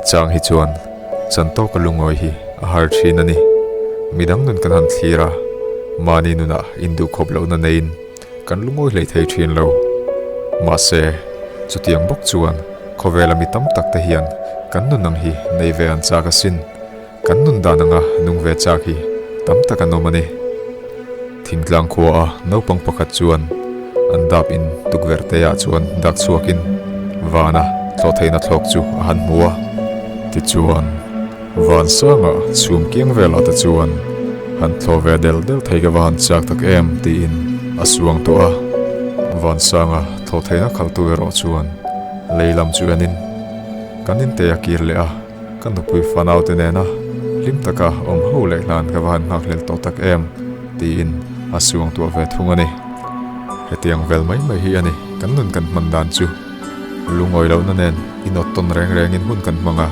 chang hi chuan chan tawka lungawi hi a har thin a ni. Midang nun kan han thlir a, mahni nunah induhkhawp lohna neiin kan lungawi hlei thei thin lo. Mahse, chutiang bawk chuan khawvela mi tam tak te hian kan nun ang hi nei ve an chak asin. Kan nun dan anga nung ve chak hi tam tak an awm a ni. Thingtlang khua a naupang pakhat chuan an dap in tukverh te ah chuan dak chhuak in vana thlawh theihna thlawk chu a han hmu a. Tichuan, van sanga chhum kiang velah te chuan han thlawh ve del del thei ka va han chak tak em tiin a suang tawh a. Van sanga thlawh theihna khalhtu erawh chuan lei lam chu enin kan inte a kir leh a. Ka nupui fanaute nena hlim taka awm ho leh hlan ka va han nghakhlel tawh tak em? tiin a suang tuah ve thung a ni. Hetiang vel mai mai hi a ni kan nun kan hman dan chu. Lungawi lohna nen inawt tawn reng rengin hun kan hmang a,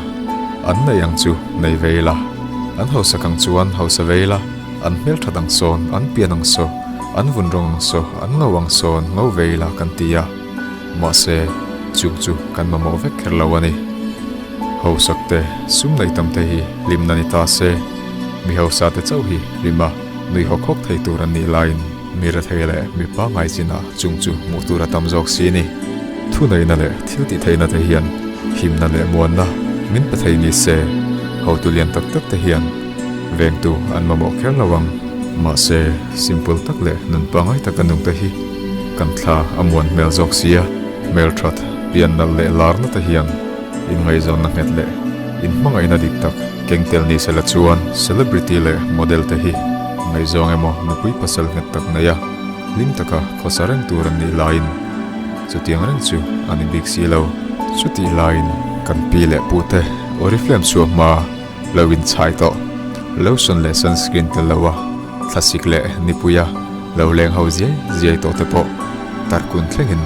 an neih ang chu nei ve ila, an hausak ang chuan hausa ve ila, an hmelthat ang sawn, an pian ang saw, an vun rawng ang saw, an ngo ang sawn ngo ve ila kan ti a. Mahse, chung chu kan mamawh vek kher lo a ni. Hausak te, sum neih tam te hi hlimna ni ta se, mi hausa te chauh hi hlima nui hawk hawk thei tur an nih laiin mi rethei leh mi pangngai chinah chung chu hmuh tur a tam zawk si ni. Thuneihna leh thil tih theihna te hian himna leh muanna min pe thei ni se, hotu lian tak tak te hian vengtu an mamawh kher lo ang. Mahse, simple tak leh nun pangngai taka nung te hi kan thla a muan hmel zawk sia. Hmelthat, pian nalh leh larna te hian inngaihzawnna nghet leh inhmangaihna dik tak keng tel ni sela chuan celebrity leh model te hi ngaihzawng emaw nupui pasal nghet tak nei a, hlim taka khawsa reng tur an nih laiin chutiang reng chu a ni bik si lo. Chutih laiin kan pi leh pu te Oriflame chhuah hma lo inchhai tawh, lotion leh sunscreen tel lo a thlasik leh nipuia lo leng ho ziai ziai tawh te pawh tarkun thlengin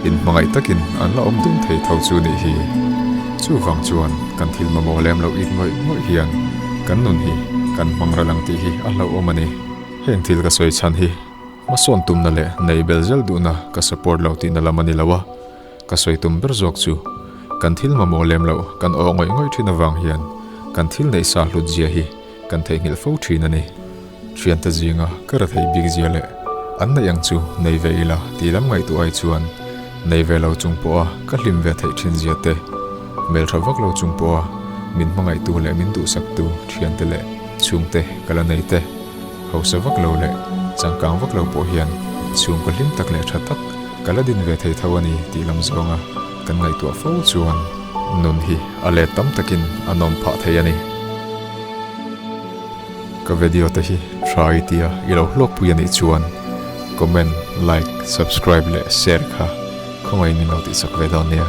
inhmangaih takin an la awm dun thei tho chu nih hi. Chuvang chuan kan thil mamawh lem loh it ngawih ngawih hian kan nun hi kan hmang ral ang tih hi a hlauhawm a ni. Heng thil ka sawi chhan hi hmasawn tumna leh nei bel zel duhna ka support lo tihna lam a ni lo a, Ka sawi tum ber zawk chu, kan thil mamawh lem loh kan aw ngawih ngawih thin avang hian kan thil neih sa hlut zia hi kan theihnghilh fo thin a ni. Thiante zinga ka ra theih bik zia leh an neih ang chu nei ve ila tih lam ngaihtuah ai chuan nei ve lo chung pawha ka hlim ve theih thin zia te, hmeltha vak lo chung pawha min hmangaihtu leh min duhsaktu thiante leh chhungte ka la nei te, hausa vak lo leh changkang vak lo pawh hian chhungkaw hlim tak leh tha tak Ka la din ve thei tho a ni tih lam zawnga kan ngaihtuah fo chuan nun hi a let tam takin a nawm phah thei a ni. Ka video te hi tha i tia i lo hlawkpui a nih chuan comment, like, subscribe leh share kha khawngaih min lo tihsak ve dawn nia.